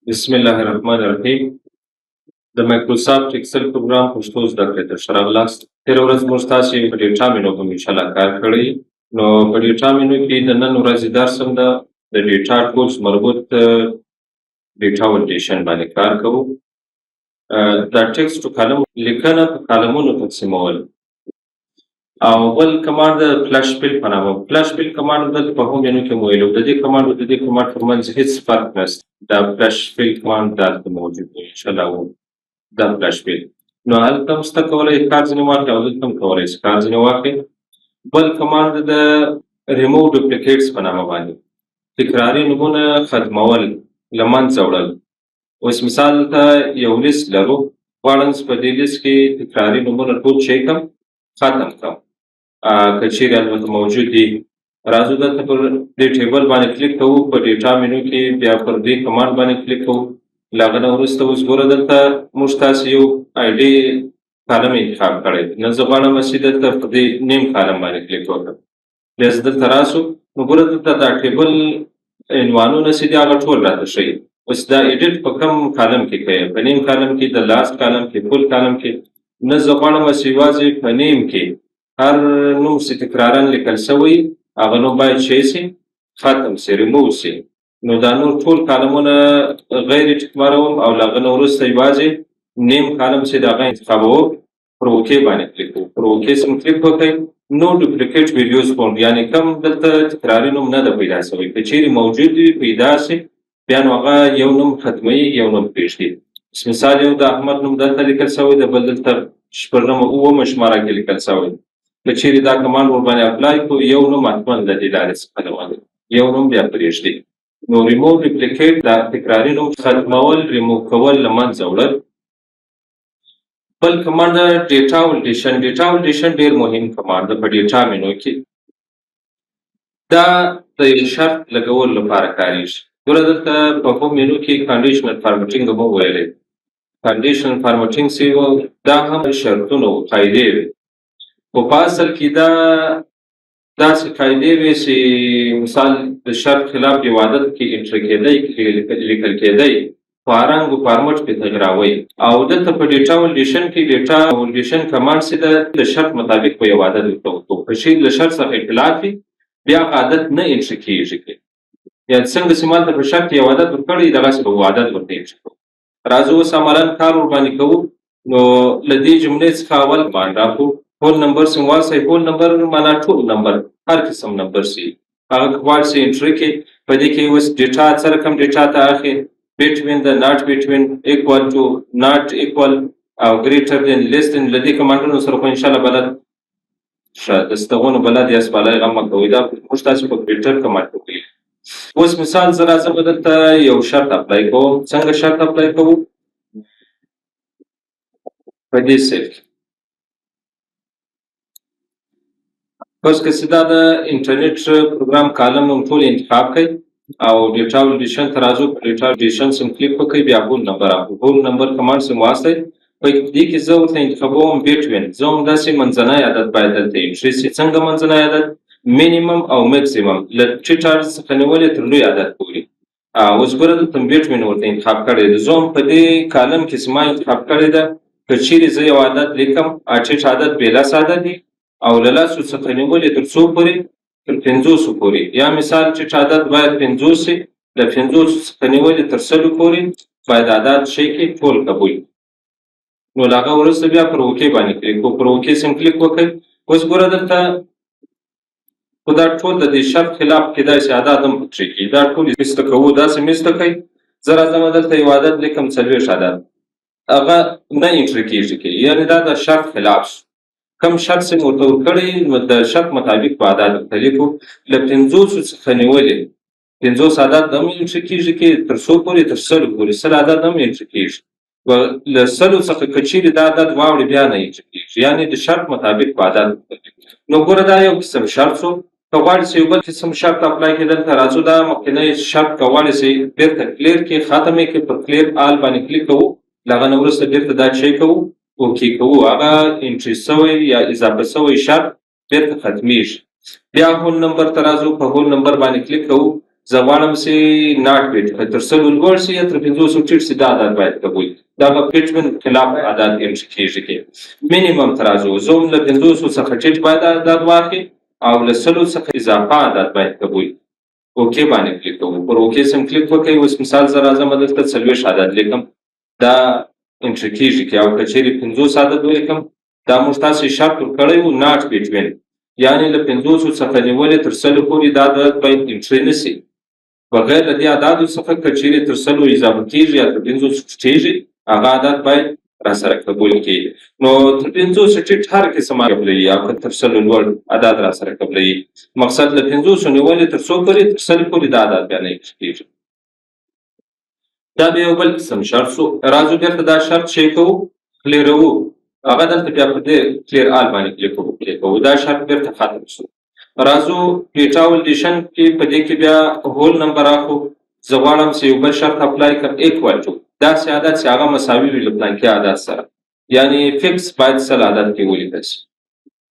بسم الله الرحمن الرحیم. د مایکروسافټ ایکسل پروګرام پښتو زده کړې ته ښه راغلاست. تېره ورځ موږ تاسې په data menu هم انشاءالله کار کړی. نو په data menu کې د نن ورځې درس هم ده، د data tools مربوط data validation باندې کار کوو. دا text to column، لیکنه په کالمونو تقسیمول، او بل command د flash fill په نامه. Flash fill command دلته په home menu کې مو ویلو، د دې command او د دې command ترمنځ هیڅ فرق نشته. دا flash fill command دلته موجود دی انشاءالله. دا flash fill نو هلته هم شته، کولی کار ځینې واخلي او دلته هم کولی شي کار ځینې واخلي. بل کمانډ د ریموو ډوپلیکیټس په نامه باندې، تکراري نومونه ختمول، له منځه وړل. اوس مثال ته یو لیست لرو، غواړم چې په دې لیست کې تکراري نومونه ټول چک کړم، ختم کړم، که چیرې البته موجود دي. راځو دلته پر دې table باندې کلیک کوو په data menu کې، بیا پر دې command باندې کلیک کوو. له هغه نه وروسته اوس ګوره، دلته موږ تاسې یو ID column انتخاب کړی. نن زه غواړم چې دلته په دې name column باندې کلیک وکړم. بیا زه دلته راسو، نو ګوره، دلته دا table عنوانونه چې دي، هغه ټول راته ښیي. اوس دا edit په کوم column کې کوي؟ په name column کې، د last column کې، full column کې؟ نه، زه غواړم چې یوازې په name کې هر نوم چې تکرارا لیکل شوی، هغه نوم باید شی سي، ختم سي، ریموو سي. نو دا نور ټول کالمونه غیر tick ماروم او له هغه نه وروسته یوازې name column چې د هغه انتخابوم، پر OK باندې کلیک کوو. پر OK سم کلیک وکړئ، no duplicate values found، یعنې کوم دلته تکراري نوم نه ده پیدا شوی. که چیرې موجود وي، پیدا سي، بیا نو هغه یو نوم ختموي، یو نوم پرېږدي. اوس مثال یو د احمد نوم دلته لیکل شوی د بل دلته شپږمه اوومه شماره کې لیکل شوی. که چیرې دا command ورباندې apply کړو، یو نوم حتما له دې لارې څخه له یو نوم بیا پرېږدي. نو ریموو ډوپلیکیټ دا تکراري نوم ختمول، ریموو کول، له منځه وړل. بل command data validation. Data validation ډیر مهم command ده په data menu کې. دا د یو شرط لګولو لپاره کاریږي. ګوره، دلته په home menu کې conditional formatting مو ویلی. Conditional formatting څه وو؟ دا هم شرطونه وو، قاعدې وې، خو په اصل کې دا داسې قاعدې وې چې مثال د شرط خلاف یو عدد کې enter کېدی، لیکل کېدی، خو رنګ او فارمټ پې تغیراوی. او دلته په data validation کې data validation command چې ده، د شرط مطابق په یو عدد ورته وکړو. که چیرې له شرط څخه خلاف وي، بیا هغه عدد نه entry کېږي. یعنې څنګه چې مالته په شرط یو عدد ورکړی، دغسې به عدد ورته entry کوو. راځو اوس عملا کار ورباندې کوو. نو له دې جملې څخه اول command راخو، whole number سم واسئ. Whole number معنا ټول نمبر، هر قسم نمبر سي هغه غواړي چې entry کې. په دې کې اوس data څه رقم data ته اخلي؟ Between the not between، equal to، not equal او greater than، less than. له دې command ونو سره خو انشاءالله بلد ښه د ستغونو بلد یاست، بالای غم مه کوئ. دا موږ تاسو په greater command کوي. اوس مثال زه راځم، دلته یو شرط apply کوم. څنګه شرط apply کوو؟ په دې cell کې اوس که چې دا د انټرنیټ پروګرام column نوم ټول انتخاب کړئ او data validation ته راځو، په data validation سم کلیک وکړئ، بیا whole number اخلو. Whole number command سم واستئ. په دې کې زه ورته انتخابوم between. زه هم داسې منځنی عدد باید دلته entry سي. څنګه منځنی عدد؟ مینیمم او مکسیمم، له ټیټ عدد څخه نیولې تر لوی عدد پورې. اوس ګوره، دلته between ورته انتخاب کړی دی. زه هم په دې column کې چې ما انتخاب کړی ده، که چیرې زه یو عدد لیکم، ټیټ عدد بې لس عدد دی او له لسو څخه نیولې تر څو پورې؟ تر 50 پورې. یا مثال ټیټ عدد باید 50 سي، له 50 څخه نیولې تر 100 پورې باید عدد شي کې ټول قبول. نو له هغه وروسته بیا پر OK باندې کلیک کوو. پر OK سم کلیک وکړئ. اوس ګوره، دلته خو دا ټول د دې شرط خلاف کېدای شي عدد هم پکښې کړي. دا ټول ایسته کوو، داسې مې ایسته کوي. زه راځم، دلته یو عدد لیکم، 40 عدد، هغه نه entry کېږي کې، یعنې دا د شرط خلاف شو. کوم شرط چې مو ورته ورکړی، نو د شرط مطابق په عدد ورته لیکو. له 50 څخه نیولې 50 عدد هم entry کېږي کې، تر څو پورې؟ تر 100 پورې. 100 عدد هم entry کېږي. له 100 څخه که چیرې دا عدد واوړي، بیا نه entry کېږي، یعنې د شرط مطابق په عدد ورته لیکو. نو ګوره، دا یو قسم شرط شو. که غواړي چې یو بل قسم شرط apply کړي، دلته راځو. دا مخکنی شرط که غواړي چې بیرته clear کړي، ختم یې کړي، پر clear all باندې کلیک کوو. له هغه نه وروسته بیرته دا چک کوو، OK کوو، هغه entry سوی یا اضافه سوی شرط بیرته ختمیږي. بیا whole number ته راځو، په whole number باندې کلیک کوو. زه غواړم چې not bet که تر 100 لوړ شي یا تر 500 ټیټ شي، دا عدد باید قبول. دا به between خلاف عدد entry کېږي. کې minimum ته راځو، زه هم له 500 څخه ټیټ باید عدد واخلي او له 100 څخه اضافه عدد باید قبول. OK باندې کلیک کوو، پر OK سم کلیک وکړئ. اوس مثال زه راځم دلته 40 عدد لیکم، دا entry کېږي. کې او که چېرې 50 عدد ولیکم، دا موږ تاسې شرط ورکړی و not between، یعنې له 500 څخه نیولې تر 100 پورې دا عدد باید entry نه شي. بغیر له دې اعدادو څخه که چېرې تر 100 اضافه کېږي یا تر 500 ټیټېږي، هغه عدد باید را سره قبول کړي. نو تر 500 ټیټ هر قسم قبلوي او که تر 100 لوړ عدد را سره قبلوي. مقصد له 500 نیولې تر څو پورې؟ تر 100 پورې دا عدد بیا نه کېږي. دا بیا یو بل قسم شرط شو. راځو بېرته دا شرط چې کوو، clear وو، هغه دلته بیا په دې clear all باندې کلیک کوو، دا شرط بېرته ختم شو. راځو data validation کې، په دې کې بیا whole number اخو. زه غواړم چې یو بل شرط apply کړم، equal to، داسې عدد چې هغه مساوي وي له پلانکي عدد سره، یعنی fix باید 100 عدد کې ولیکل شي.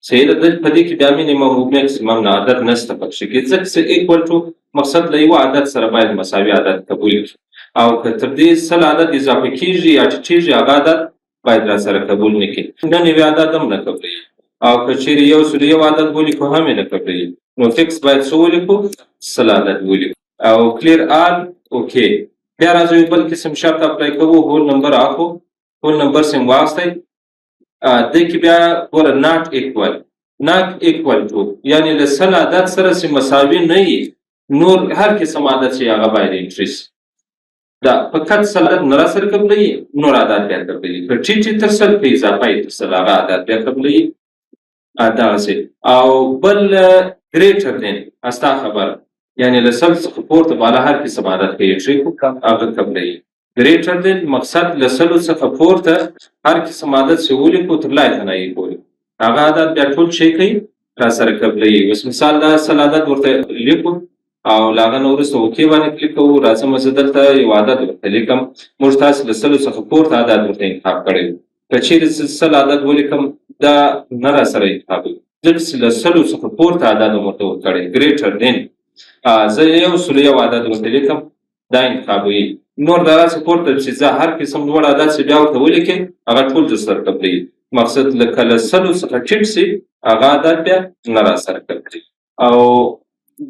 صحیح ده. په دې کې بیا minimum او maximum نه عدد نشته پکښې کې، ځکه چې equal to مقصد له یوه عدد سره باید مساوي عدد قبول کړي، او که تر دې 100 عدد اضافه کېږي یا ټیټېږي، هغه عدد باید را سره قبول نه کړي. 99 عدد هم نه قبلوي، او که چېرې 101 عدد ولیکو هم یې نه قبلوي. نو fix باید څه ولیکو؟ 100 عدد ولیکو او clear all، OK. بیا راځو یو بل قسم شرط apply کوو، whole number اخو، whole number سم واخیستئ. دې کې بیا ګوره not equal، not equal to، یعنې له 100 عدد سره چې مساوي نه وي، نور هر قسم عدد چې هغه باید entry شي. دا فقط 100 عدد نه را سره قبلوي، نور عدد بیا قبلوي. که ټیټ یې تر 100، که اضافه یې تر 100، هغه عدد بیا قبلوي دغسې. او بل greater than، استا خبره، یعنې له 100 څخه پورته بالا هر قسم عدد که entry کړو هغه قبلوي. greater than مقصد له 100 څخه پورته هر قسم عدد چې ولیکو تر لایتناهي پورې، هغه عدد بیا ټول چې کوي را سره قبلوي. اوس مثال دا 100 عدد ورته لیکو او له هغه نه وروسته OK باندې کلیک کوو. راځم زه دلته یو عدد ورته لیکم. موږ تاسې له 100 څخه پورته عدد ورته انتخاب کړی و. که چېرې زه 100 عدد ولیکم، دا نه را سره انتخابوي، ځکه چې له 100 څخه پورته عدد هم ورته ورکړی greater than. زه 101 عدد ورته لیکم، دا انتخابوي. نور دا راسې پورته چې زه هر قسم لوړ عدد چې بیا ورته ولیکې، هغه ټول در سره قبلوي. مقصد لکه له 100 څخه ټیټ شي، هغه عدد بیا نه را سره قبلوي. او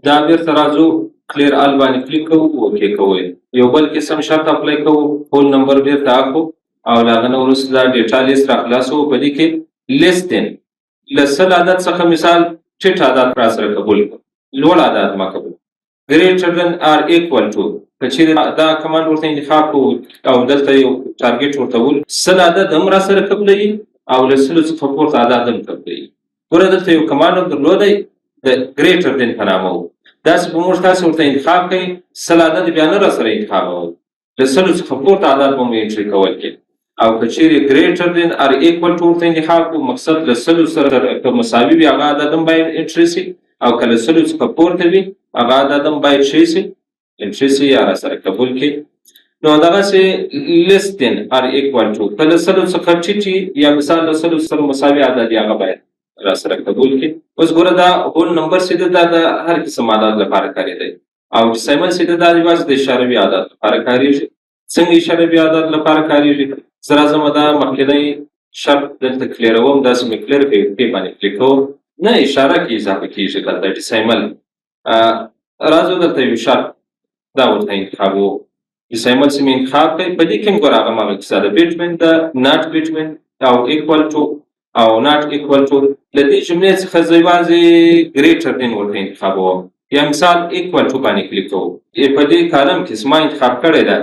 دا بېرته راځو clear all باندې کلیک کوو، OK کوو. یو بل قسم شرط apply کوو، whole number بېرته اخو او له هغه نه وروسته دا data list را خلاصوو. په دې کې less than، له 100 عدد څخه مثال ټیټ عدد را سره قبول کړو، لوړ عدد ما قبول. greater than or equal to، که چېرې دا command ورته انتخاب کړو او دلته یو target ورته ول، 100 عدد هم را سره قبلوي او له 100 څخه پورته عدد هم قبلوي. ګوره دلته یو command هم درلودی د greater than په نامه و، داسې به موږ تاسې ورته انتخاب کړئ، 100 عدد بیا نه را سره انتخابول، له 100 څخه پورته عدد به مو entry کول کې. او که چېرې greater than or equal to ورته انتخاب کړو، مقصد له 100 سره که مساوي وي هغه عدد هم باید entry شي، او که له 100 څخه پورته وي هغه عدد هم باید شي entry شي یا را سره قبول کړي. نو دغسې less than or equal to، که له 100 څخه ټیټ یا مثال له 100 سره مساوي عدد یې، هغه باید را سره قبول کړي. اوس ګوره دا whole number چې ده، دا د هر قسم عدد لپاره کارېدی، او decimal چې ده، دا یوازې د اشاروي عدد لپاره کارېږي. څنګه اشاروي عدد لپاره کارېږي؟ زه راځم دا مخکینی شرط دلته clear وم، داسې مې clear کړ، OK باندې کلیک کوم، نه اشاره کې اضافه کېږي دلته decimal. راځو دلته یو شرط دا ورته انتخابوو، decimal چې مې انتخاب کړ. په دې کې هم ګوره هغه هماغه کیسه ده، between ده، not between او equal to او not equal to. له دې جملې څخه زه یوازې greater than ورته انتخابوم، یا مثال equal to باندې کلیک کوو. په دې column کې چې ما انتخاب کړی ده،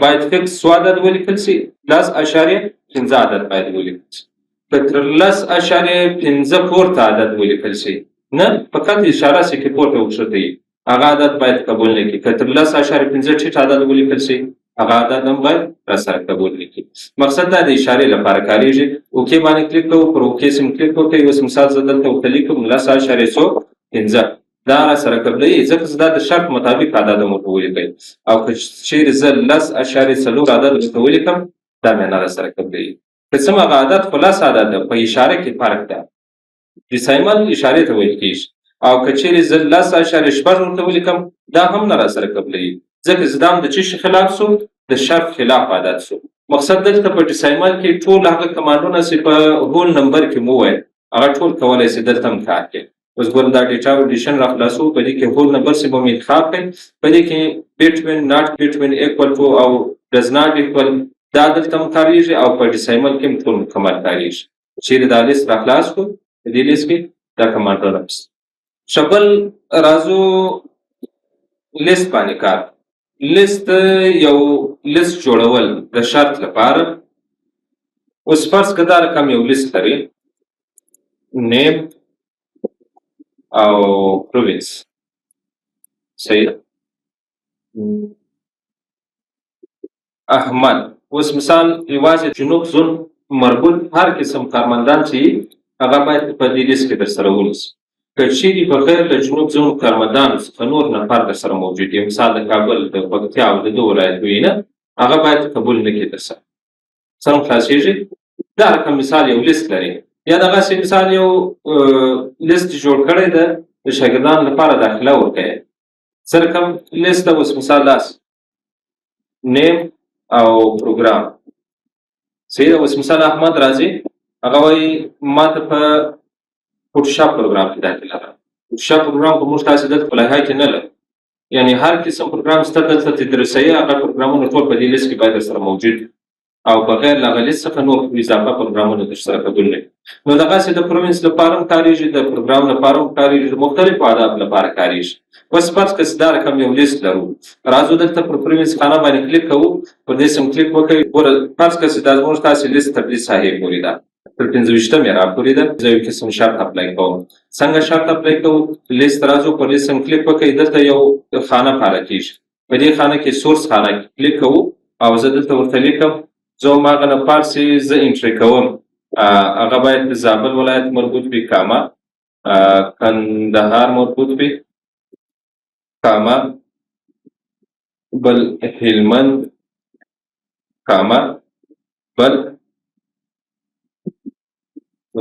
باید fix څو عدد ولیکل شي؟ 10.5 عدد باید ولیکل شي. که تر 10.5 پورته عدد ولیکل شي، نه فقط اشاره شي که پورته وکښته وي، هغه عدد باید قبول نه کړي. که تر 10.5 ټیټ عدد ولیکل شي، هغه عدد هم باید را سره قبول نه کړي. مقصد دا د اشارې لپاره کارېږي. OK باندې کلیک کوو، پر OK سم کلیک وکړئ. اوس مثال زه دلته ورته لیکم 10.5، دا را سره قبلوي، ځکه چې دا د شرط مطابق عدد هم ورته ولیکئ. او که چېرې زه 10.4 عدد ورته ولیکم، دا مې نه را سره قبلوي. که څه هم هغه عدد خو 10 عدد ده، په اشاره کې فرق ده. decimal اشارې ته ویل کېږي. او که چیرې زه 10.6 ورته ولیکم دا هم نه راسره قبلوي، ځکه چې دا هم د څه شي خلاف سو؟ د شرط خلاف عدد سو. مقصد دلته په decimal کې ټول هغه command ونه چې په whole number کې مو وویل هغه ټول کولی سي دلته هم کار کوي. اوس ګورم دا data validation را خلاصو، په دې کې whole number چې به مې انتخاب کړئ، په دې کې between، not between، equal to او does not equal دا دلته هم کارېږي او په decimal کې هم ټول مکمل کارېږي. چیرې دا لیست را خلاص کړو، په دې لیست کې دا command ونه شته. ښه، بل راځو لیست باندې کار. لیست یو لیست جوړول د شرط لپاره. اوس فرض که دا رقم یو لیست لري، name او province، صحیح، احمد. اوس مثال یوازې جنوب زون مربوط هر قسم کارمندان چې هغه باید په دې لیست کې در سره ونیسي. که چیرې بغیر له جنوب زون کارمندانو څخه نور نفر در سره موجود وي، مثال د کابل، د پکتیا او د دو ولایتو وي، نه هغه باید قبول نه کړي در سره. سره خلاصېږي. دا رقم مثال یو لیست لري، یا دغسې مثال یو لیست جوړ کړی ده د شاګردانو لپاره داخله ورکوي. څه رقم لیست ده؟ اوس مثال داسې name او پروګرام، صحیح ده. اوس مثال احمد راځي، هغه وایي ما ته په Photoshop پروګرام کې داخله ده. Photoshop پروګرام خو موږ تاسې دلته په لایحه کې نه لرو، یعنی هر قسم پروګرام شته دلته تدریسوي، هغه پروګرامونه ټول په دې لیست کې باید درسره موجود وي او بغیر له هغه لیست څخه نور اضافه پروګرامونه درسره قبول نه کړي. نو دغسې د province لپاره هم کارېږي، د پروګرام لپاره هم کارېږي، د مختلفو اهدافو لپاره کارېږي. اوس فرض کړه چې دا رقم یو لیست لرو، راځو دلته پر province خانه باندې کلیک کوو، پر دې سم کلیک وکړئ. ګوره فرض کړه چې دا زموږ تاسې لیست تر دې ساحې پورې ده، تر 25 یې را پورې ده. زه یو قسم شرط apply کوم. څنګه شرط apply کوو؟ لیست راځو، پر لیست سم کلیک وکړئ، دلته یو خانه فعاله کېږي. په دې خانه کې source خانه کې کلیک کوو او زه دلته ورته لیکم زه هم هغه نفر چې زه entry کوم هغه باید د زابل ولایت مربوط وي، کامه کندهار مربوط وي، کامه بل هلمند، کامه بل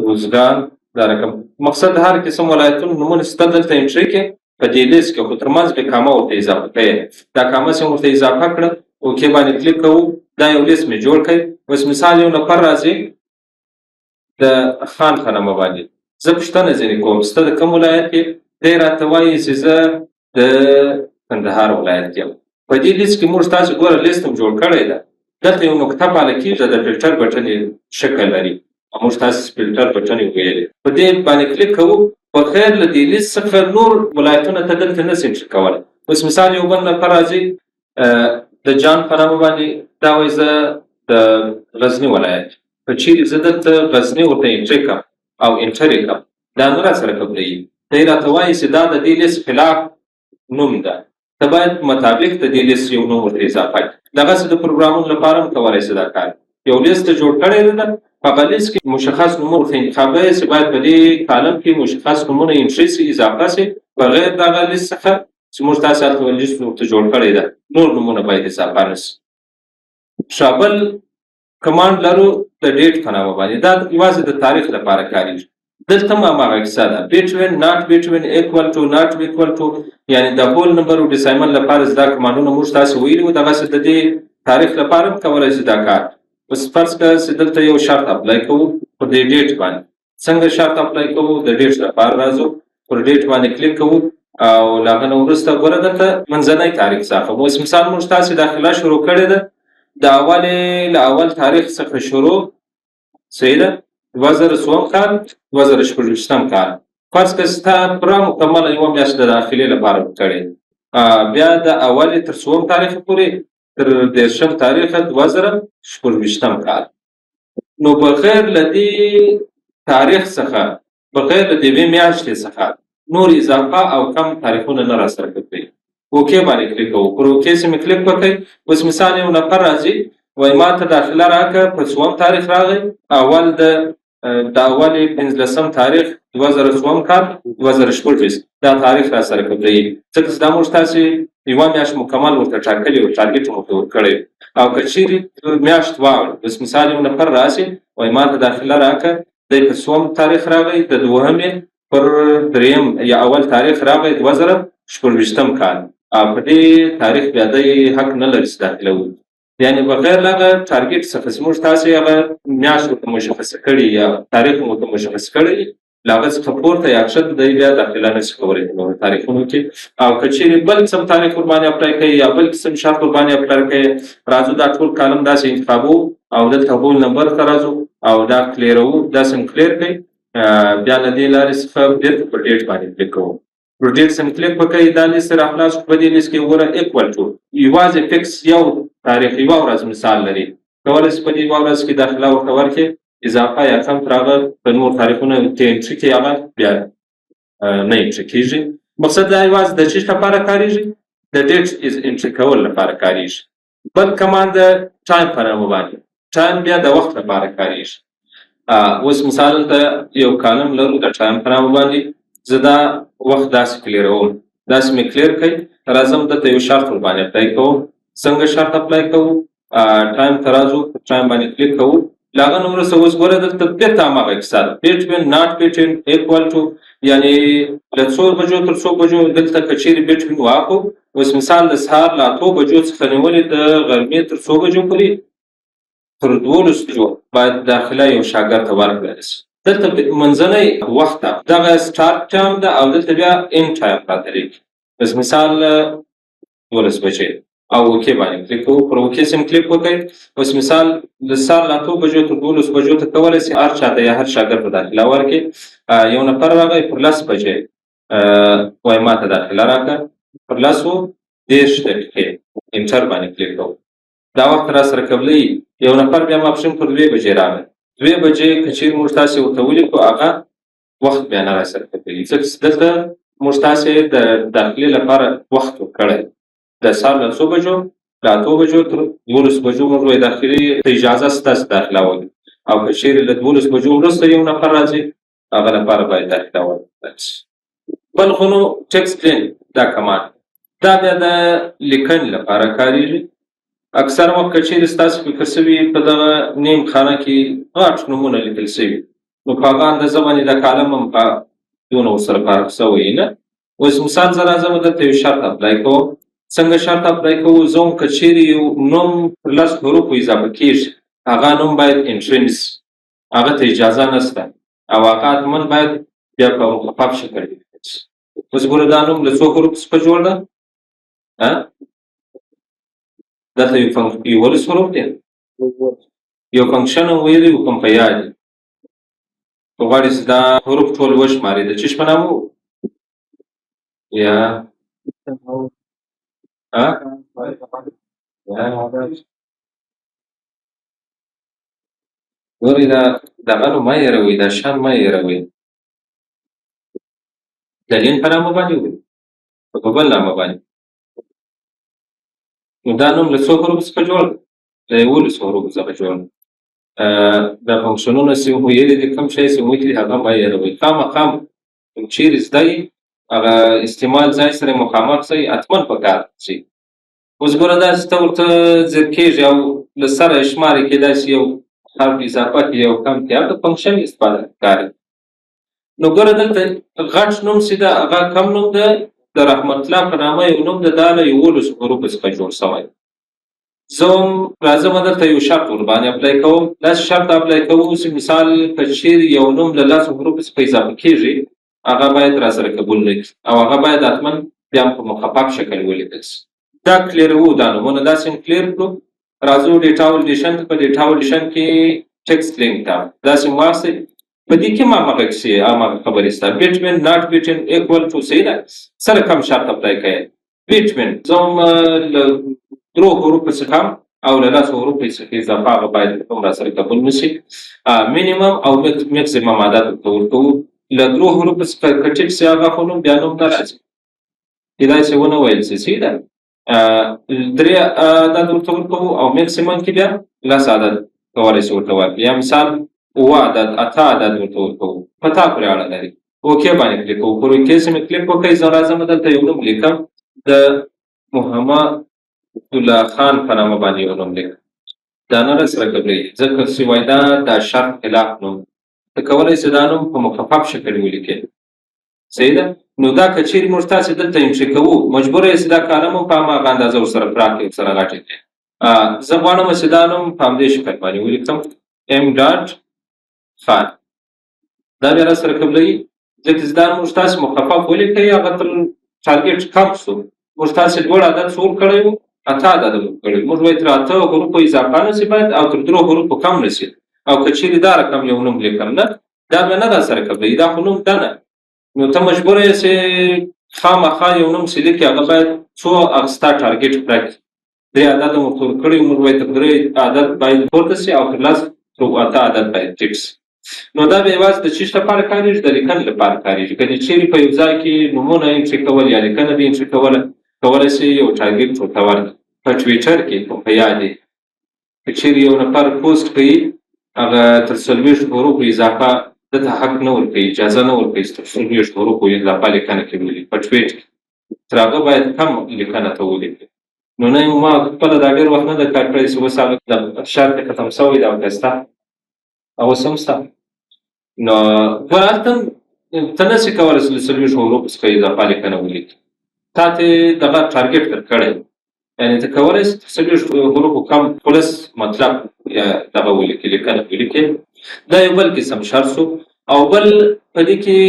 روزګان. دا رقم مقصد هر قسم ولایتونو نومونه سته دلته entry کې په دې لیست کې، خو ترمنځ به کامه ورته اضافه کوي. دا کامه چې ورته اضافه کړه، OK باندې کلیک کوو، دا یو لیست مې جوړ کړ. اوس مثال یو نفر راځي د خان په نامه باندې، زه پوښتنه ځینې کوم چې ته د کوم ولایت یې؟ دی راته وایي چې زه د کندهار ولایت یم. په دې لیست کې موږ تاسو ګوره لیست هم جوړ کړی ده، دلته یو نقطه پاله کېږي، د filter button شکل لري او موږ تاسو filter button ویلې، په دې باندې کلیک کوو. بغیر له دې لیست څخه نور ولایتونه ته دلته نه سي entry کولی. اوس مثال یو بل نفر راځي د جان په نامه باندې، دا وایي زه د غزني ولایت، که چیرې زه دلته غزني ورته entry کړم او enter یې کړم، دا نه راسره قبلوي. دی راته وایي چې دا د دې لیست خلاف نوم ده، ته باید مطابق د دې لیست یو نوم ورته اضافه کړې. دغسې د پروګرامونو لپاره هم کولی شي دا کار. یو لیست جوړ کړی ده، په هغه لیست کې مشخص نومونه ورته انتخابوي چې باید په دې column کې مشخص نومونه entry سي، اضافه سي، بغیر د هغه لیست څخه چې موږ تاسې هلته لیست ورته جوړ کړی ده نور نومونه باید اضافه نه سي. ښه، بل command لرو د date په نامه باندې، دا یوازې د تاریخ لپاره کارېږي. دلته هم هماغه کیسه ده، between، not between، equal to، not equal to، یعنی د whole number او decimal لپاره دا command ونه موږ تاسې ویلي وو، دغسې د دې تاریخ لپاره هم کولی شي دا کار. اوس فرض کړه چې دلته یو شرط apply کوو پر دې date باندې. څنګه شرط apply کوو؟ د date لپاره راځو، پر date باندې کلیک کوو او له هغه نه وروسته ګوره دلته منځنی تاریخ څخه. اوس مثال موږ تاسې داخله شروع کړې ده د اولې له اول تاریخ څخه شروع، صحیح ده، 2004 کال، 2026 کال. فرض کړه چې تا پوره مکمله یوه میاشت د داخلې لپاره کړې، بیا د اولې تر څوم تاریخ پورې، تر 30 تاریخ 2026 کال. نو بغیر له دې تاریخ څخه، بغیر له دې میاشتې څخه نور اضافه او کم تاریخونه نه راسره کوي. OK باندې کلیک کوو، پر OK سره مې کلیک وکړئ. اوس مثال یو نفر راځي وایي ما ته داخله راکړه، په څوم تاریخ راغی؟ اول د اولې 15 تاریخ 2004 کال 2026، دا تاریخ را سره قبلوي، ځکه چې دا موږ تاسې یوه میاشت مکمل ورته ټاکلې او target مو ورته ورکړی. او که چیرې میاشت واوړي، اوس مثال یو نفر راشي وایي ما ته داخله راکړه، دی په څوم تاریخ راغی؟ د دوهمې پر دریم یا اول تاریخ راغی 2026 کال، او په دې تاریخ بیا دی حق نه لري چې داخله وکړي. یعنې بغیر له هغه target څخه چې موږ تاسې هغه میاشت ورته مشخصه کړې یا تاریخ مو ورته مشخص کړی، له هغه څخه پورته یا کښته دی بیا داخله نه شي کولی په نورو تاریخونو کې. او که چېرې بل قسم تاریخ ورباندې apply کوي یا بل قسم شرط ورباندې apply کوي، راځو دا ټول column داسې انتخابو او دلته roll number ته راځو او دا clear وو، داسې هم clear کړئ. بیا له دې لارې څخه بېرته پر date باندې کلیک کوو. پر date سم کلیک وکړئ، دا لیست را خلاص شو. په دې لیست کې وګوره equal to یوازې fix یو تاریخ یوه ورځ مثال لري، کولی شئ په دې یوه ورځ کې داخله ورته ورکړئ، اضافه یا کم تر هغه په نور تاریخونو کې entry کې هغه بیا نه entry کېږي. مقصد دا یوازې د چیش لپاره کارېږي؟ د date از entry کولو لپاره کارېږي. بل command د time په نامه باندې، time بیا د وخت لپاره کارېږي. اوس مثال دلته یو column لرو د time په نامه باندې، زه دا وخت داسې clear وم، داسې مې clear کړ، راځم دلته یو شرط ورباندې apply کوم. څنګه شرط apply کوو؟ time ته راځو، پر time باندې کلیک کوو. له هغه نه وروسته اوس ګوره دلته بېرته هماغه کیسه ده، between not between equal to، یعنې له څو بجو تر څو بجو. دلته که چېرې between واخو، اوس مثال د سهار له 8 بجو څخه نیولې د غرمې تر څو بجو پورې، تر 12 بجو باید داخله یو شاګرد ته ورکړل شي. دلته منځنی وخت ده، دغه start time ده او دلته بیا end time راته لیکي. بس مثال 12 بجې او okay باندې کلیک کوو، پر okay سم کلیک وکړئ. اوس مثال د سهار له 8 بجو تر 12 بجو ته کولی شي هر چا ته یا هر شاګرد ته داخله ورکړي. یو نفر راغی پر 10 بجې، وایي ما ته داخله راکړه، پر 10:30 enter باندې کلیک کوو، دا وخت را سره قبلوي. یو نفر بیا ماپښین پر 2 بجې راغی، 2 بجې که چېرې موږ تاسې ورته ولیکو هغه وخت بیا نه را سره قبلوي، ځکه چې دلته موږ تاسې د داخلې لپاره وخت ورکړی، د سهار له څو بجو، له 8 بجو تر 12 بجو موږ وایي داخلي ته اجازه شته چې داخله وکړي، او که چېرې له 12 بجو وروسته یو نفر راځي هغه لپاره باید داخله ورکړل شي. بل خو نو text len دا command، دا بیا د لیکنې لپاره کارېږي. اکثر وخت که چېرې ستاسې فکر شوي په دغه name خانه کې غټ نومونه لیکل شوي، نو په هغه اندازه باندې دا column هم په دونه ورسره پارک شوی نه. اوس مثال زه راځم دلته یو شرط apply کوم. څنګه شرط apply کوو؟ زه هم که چېرې یو نوم پر 10 حروفو اضافه کېږي، هغه نوم باید entry نه شي، هغه ته اجازه نشته او هغه حتما باید بیا په مخفف شکل لیکل شي. اوس ګوره دا نوم له څو حروفو څخه جوړ ده؟ دلته یو 11 حروف دی، یو function هم ویلی و کوم په یاد دي. که غواړې چې دا حروف ټول وشمارې د چیش په نامه یا ګورئ دا دغه نو مه هېروئ، دا شیان مه هېروئ. د len په نامه باندې وګورئ، په بل نامه باندې. نو دا نوم له څو حروفو څخه جوړ دی؟ له 11 حروفو څخه جوړ دی. دا function ونه چې ویلي دي، کوم شی چې وکړي هغه مه هېروئ. خامخا کوم چېرې زده یي هغه استعمال ځای سره مخامخ شئ، حتما په کار شي. اوس ګوره داسې ته ورته ځیر کېږي او له سره یې شمارې کېدای شي یو حرف اضافه کړي یو کم کړي، هلته function استفاده کاري. نو ګوره دلته غټ نوم چې ده هغه کم نوم ده، د رحمت الله په نامه یو نوم ده، دا له 11 حروفو څخه جوړ شوی. زه هم راځم دلته یو شرط ورباندې apply کوم. داسې شرط apply کوو چې مثال که چېرې یو نوم له 10 حروفو څخه اضافه کېږي، هغه باید را سره قبول نه کړي او هغه باید حتما بیا هم په مخفف شکل ولیکل شي. دا clear وو، دا نومونه داسې هم clear کړو. راځو data validation ته. په data validation کې text length ته داسې هم واخلئ. په دې کې هم هماغه کیسې هماغه خبرې شته، between not between equal to صحیح ده، سره کم شرط apply کوي. between زه هم له 3 حروفو څخه هم او له 10 حروفو څخه اضافه هغه باید هم را سره قبول نه شي. minimum او maximum عدد ورته ورکوو. له 3 حروفو څخه که ټیټ شي هغه خو نوم بیا نوم نه راځي، کېدای شي ونه ویل شي، صحیح ده. 3 عدد ورته ورکوو او maximum کې بیا 10 عدد کولی شي ورته ورکړي، یا مثال 7 عدد 8 عدد ورته ورکوو، په تا پورې اړه لري. okay باندې کلیک کوو، پر okay چې مې کلیک وکړ، زه راځم دلته یو نوم لیکم، د محمد الله خان په نامه باندې یو نوم لیکم. دا نه راسره قبلوي ځکه چې وایي دا د شرط خلاف نوم. ته کولی شې دا نوم په مخفف شکل ولیکې. صحیح ده. نو دا که چیرې موږ تاسې دلته entry کوو، مجبور یې چې دا column هم په هماغه اندازه ورسره پراخ کړي، ورسره غټ کړي. زه غواړم چې دا نوم په همدې شکل باندې ولیکم، M dot خان. دا بیا راسره قبلوي، ځکه چې دا موږ تاسې مخفف ولیکئ، هغه تر target کم شو. موږ تاسې لوړ عدد څو ورکړی وو؟ 8 عدد ورکړی. موږ وایي تر 8 حروفو اضافه نه شي باید او تر 3 حروفو کم نه شي. او که چیرې دا رقم یو نوم لیکم، نه دا بیا نه راسره قبلوي، دا خو نوم ده نه. نو ته مجبور یې چې خامخا یو نوم چې لیکې هغه باید څو هغه ستا target پوره کړي. 3 عدد مو ورته ورکړي، موږ وایي تر 3 عدد باید پورته شي او تر 10 تر 8 عدد باید ټیټ شي. نو دا به یوازې د چیش لپاره کارېږي؟ د لیکنې لپاره کارېږي. که دې چیرې په یو ځای کې نومونه entry کول یا لیکنه دې entry کوله، کولی شي یو target ورته ورکړي. په ټویټر کې په یاد دي که چیرې یو نفر پوسټ کوي، هغه تر 40 حروفو اضافه ده ته حق نه ورکوي، اجازه نه ورکوي چې تر 40 حروفو اضافه لیکنه کوي ولیکي. په ټویټ کې تر هغه باید کم لیکنه ته ولیکي. نو نه ما خپله دا ډېر وخت نه ده کار کړی چې اوس هغه د شرط ختم شوی دی او که شته، اوس هم شته. نو ګوره هلته ته نه شې کولی چې له 40 حروفو څخه اضافه لیکنه ولیکي، تا ته دغه target درکړی، یعنې ته کولی شې تر 40 حروفو کم خلص مطلب یا دغه ولیکې، لیکنه ولیکې. دا یو بل قسم شرط شو. او بل په دې کې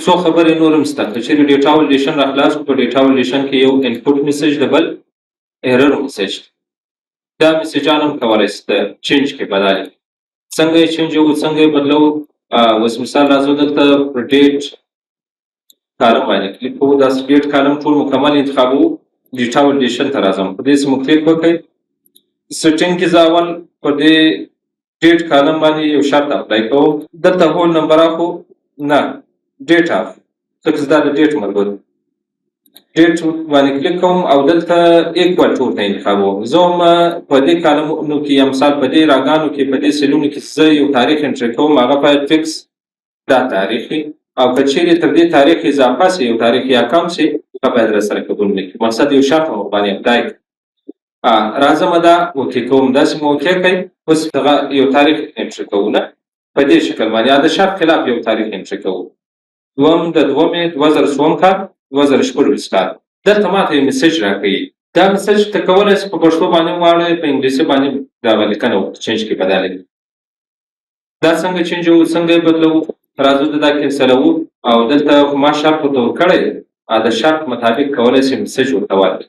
څو خبرې نور هم شته. که چیرې data validation را خلاص کړو، په data validation کې یو input message د بل error message، دا message ان هم کولی شي ته change کې بدل کړي. څنګه یې change وو، څنګه یې بدلوو؟ اوس مثال راځو دلته پر date column باندې کلیک کوو، داسې date column ټول مکمل انتخابوو، data validation ته راځم، په دې سمو کلیک وکړئ. setting کې زه اول په دې date column باندې یو شرط apply کوم. دلته whole number خو نه، date of، ځکه چې دا د date مربوط. date باندې کلیک کوم او دلته equal to ورته انتخابوم. زه هم په دې column ونو کې یا مثال په دې row ګانو کې په دې cell ونو کې زه یو تاریخ entry کوم، هغه باید fix دا تاریخ وي، او که چیرې تر دې تاریخ اضافه شي یو تاریخ یا کم شي، هغه باید راسره قبول نه کړي. مقصد یو شرط مو باندې apply کړ. راځم دا okay کوم، داسې مو okay کړئ. اوس دغه یو تاریخ entry کوو، نه په دې شکل باندې یا د شرط خلاف یو تاریخ entry کوو. 2/2/2000 کال، 2026 کال. دلته ما ته یو message راکوي. دا message ته کولی شې په پښتو باندې هم واړوې، په انګلیسي باندې دغه لیکنه change کې بدله کړي. دا څنګه change وو، څنګه یې بدلوو؟ راځو دا cancel وو، او دلته خو ما شرط ورته ورکړی دی، د شرط مطابق کولی شي message ورته ورکړي.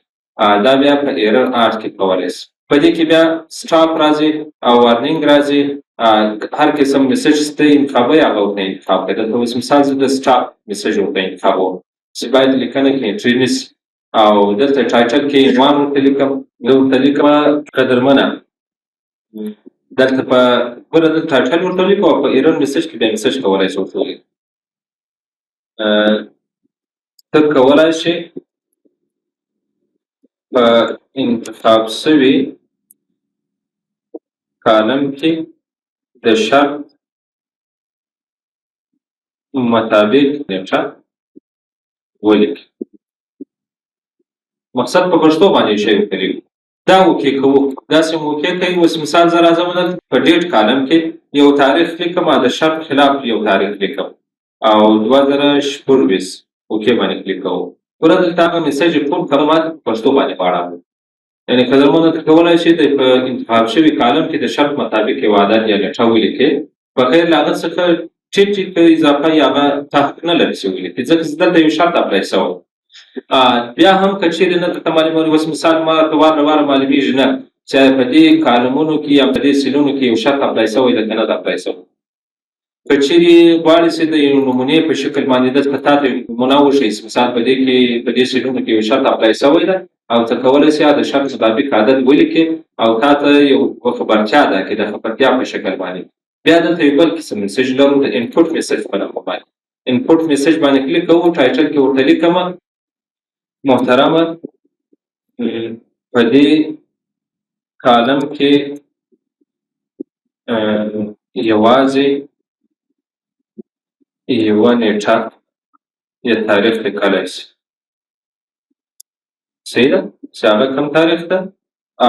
دا بیا په error 8 کې کولی شي. په دې کې بیا stop راځي او warning راځي، هر قسم message ته انتخابوي، هغه ورته انتخاب کړي. دلته اوس مثال زه د stop message ورته انتخابوم چې باید لیکنه کې entry نه شي، او دلته title کې عنوان ورته لیکم، زه ورته لیکم قدرمنه. دلته په ګوره دلته title ورته لیکم او په error message کې بیا message کولی شي ورته ولیکم. ته کولی شې په انتخاب شوي column کې د شرط مطابق نېټه ولیکي. مقصد په پښتو باندې شی ورته لیکو. دا okay کوو، داسې مو okay کوي. اوس مثال زه راځم دلته په date column کې یو تاریخ لیکم، د شرط خلاف یو تاریخ لیکم او 2026 okay باندې کلیک کوو. ګوره دلته هغه message ټول کلمات په پښتو باندې واړاوه. یعنې قدرمنه ته کولی شې د په انتخاب شوي column کې د شرط مطابق یو عدد یا نېټه ولیکې، بغیر له هغه څخه ټیټ ټیټ اضافه یا هغه ته حق نه لري چې ولیکې، ځکه چې دلته یو شرط apply شوی. بیا هم که چیرې نه درته معلومېږي، اوس مثال ما ته وار له واره معلومېږي نه چې په دې column ونو کې یا په دې cell ونو کې یو شرط apply شوی دی که نه دی apply شوی. که چیرې غواړې چې د یو نمونې په شکل باندې دلته تا ته یو نمونه وښیي، مثال په دې کې په دې cell ونو کې یو شرط apply شوی دی او ته کولی شې د شرط مطابق عدد ولیکې او تا ته یو خبرتیا ده کې د خبرتیا په شکل باندې. بیا دلته یو بل قسم message لرو، د input message په نامه باندې. input message باندې کلیک کوو، title کې ورته لیکم محترمه په دې column کې یوازې یوه نېټه یا تاریخ لیکلی شي. صحیح ده؟ چې هغه کوم تاریخ ده؟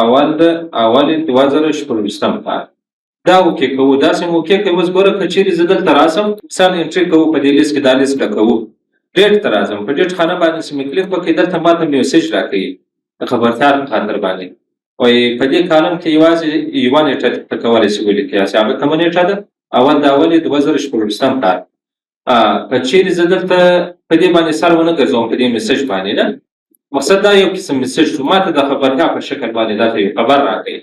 اول د اول 2026 کال. دا okay کوو، داسې هم okay کوي. اوس ګوره، که چیرې زه دلته راسم، مثال entry کوو، په دې لیست کې دا لیست ډکوو، date ته راځم، په date خانه باندې چې مې کلیک وکړي، دلته ماته message راکوي د خبرتیا په خاطر باندې. وایي په دې column کې یوازې یوه نېټه ته کولی شي ولیکې، چې هغه کومه نېټه ده؟ اول د اولې 2026 کال. که چیرې زه دلته په دې باندې سر ونه ګرځوم، په دې message باندې نه، مقصد دا یو قسم message شو ماته، د خبرتیا په شکل باندې داته یو خبر راکوي.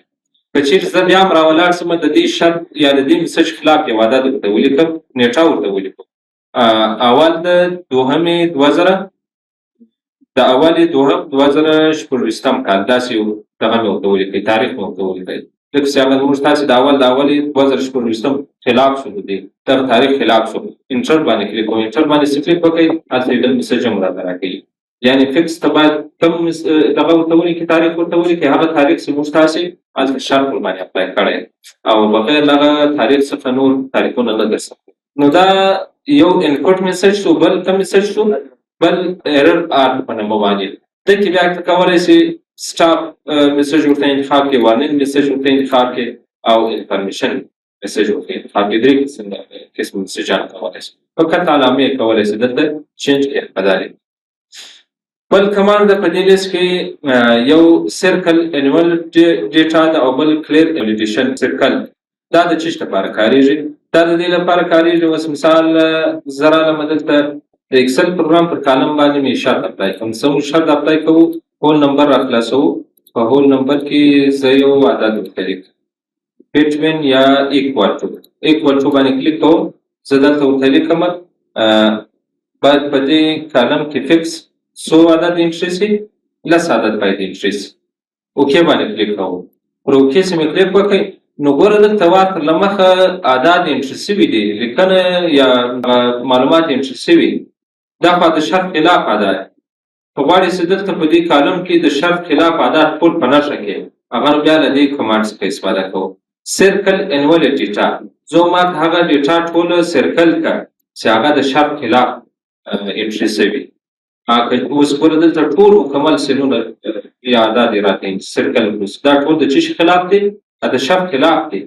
که چیرې زه بیا هم راولاړ شم، د دې شرط یا د دې message خلاف یو عدد ورته ولیکم، نېټه ورته ولیکم، اول د دوهمې دوه زره د اولې دوهم 2026 کال، داسې یو دغه مې ورته ولیکئ، تاریخ مې ورته ولیکئ، لکه چې هغه موږ تاسې د اول د اولې 2026 خلاف شو، د دې دغه تاریخ خلاف شو. Enter باندې کلیک کوم. Enter باندې چې کلیک وکړئ، هلته یو بل message هم راته راکوي. یعنی fix ته باید کوم دغه ورته ولیکي، تاریخ ورته ولیکي، هغه تاریخ چې موږ تاسې هلته شرط ورباندې apply کړی او بغیر له هغه تاریخ څخه نور تاریخونه نه درسره. نو دا یو input message شو. بل کوم message شو؟ بل error or په نامه باندې. ده کې بیا ته کولی شي stop message ورته انتخاب کړي، warning message ورته انتخاب کړي او information message ورته انتخاب کړي. درې قسم مسیجان کولی شي، فقط علامې کولی شي دلته change کړي بدلې. بل command په دې لیست کې یو circle invalid data ده او بل clear validation circle. دا د چیش لپاره کاریږي؟ دا د دې لپاره کاریږي، اوس مثال زه رالم دلته، د Excel پروګرام پر column باندې مې شرط apply کوم. څه شرط apply کوو؟ Whole number راخلاصوو. په whole number کې زه یو عدد ورته لیکم، between یا equal to. Equal to باندې کلیک کوم، زه دلته ورته لیکم باید په دې column کې fix څو عدد entry سي؟ 10 عدد باید entry سي. Okay باندې کلیک کوم. پر okay چې مې کلیک وکړ، نو ګوره، دلته وار تر له مخه اعداد entry سوي دي، لیکنه یا معلومات entry سوي. دا خو د شرط خلاف اعداد. که غواړې چې دلته په دې column کې د شرط خلاف اعداد ټول په نښه کې، هغه بیا له دې command څخه استفاده کوو، circle invalid data. زه ماته هغه data ټوله circle کړه چې هغه د شرط خلاف entry سوي. اوس ګوره، دلته ټول مکمل سلونه یا اعداد یې راته circle کړو. دا ټول د څه شي خلاف دي؟ د شرط خلاف دي.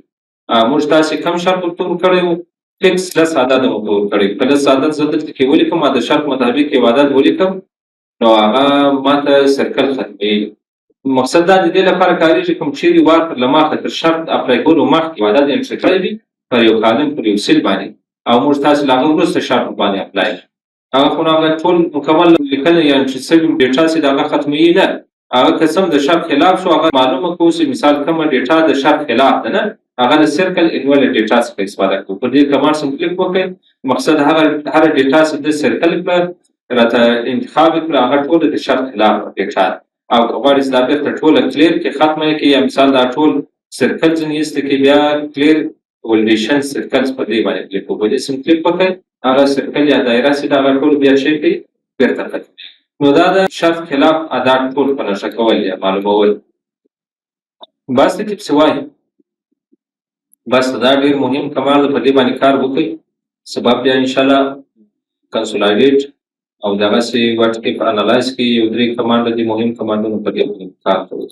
موږ تاسې کوم شرط ورته ورکړی وو؟ Fix 10 عدد مو ورته ورکړی. که 10 عدد زه دلته کې ولیکم، د شرط مطابق یو عدد ولیکم، نو هغه ماته circle ختموي. مقصد دا د دې لپاره کارېږي، کوم چیرې وار تر له مخه تر شرط apply کولو مخکې عدد entry کړی وي پر یو column، پر یو cell باندې، او موږ تاسې له هغه وروسته شرط باندې apply، هغه خو هغه ټول مکمل لیکنه یا entry سوي data چې د هغه ختموي نه. هغه که څه هم د شرط خلاف شو، هغه معلومه کوو چې مثال کومه data د شرط خلاف ده نه، هغه د circle invalid data څخه استفاده کوو. پر دې command سم کلیک وکړئ، مقصد هغه هره data چې د circle کړه، راته انتخاب کړه، هغه ټول د شرط خلاف data. او که غواړې چې دا بېرته ټوله clear کړي، ختمه یې کړي، یا مثال دا ټول circle ځینې ایسته کړي، بیا clear validation circles په دې باندې کلیک وکړئ. په دې سم کلیک وکړئ، هغه circle یا دایره چې دا ټول بیا شي کوي، بېرته ختم. نو دا د شرط خلاف اعداد ټول په نښه کول یا معلومول. بس کې څه وایي؟ بس دا ډیر مهم command، په دې باندې کار وکړئ. سبب بیا ان شاء الله consolidate او دغسې what if analyze کې یو درې command دي، مهم command ونه، په دې باندې کار کوي.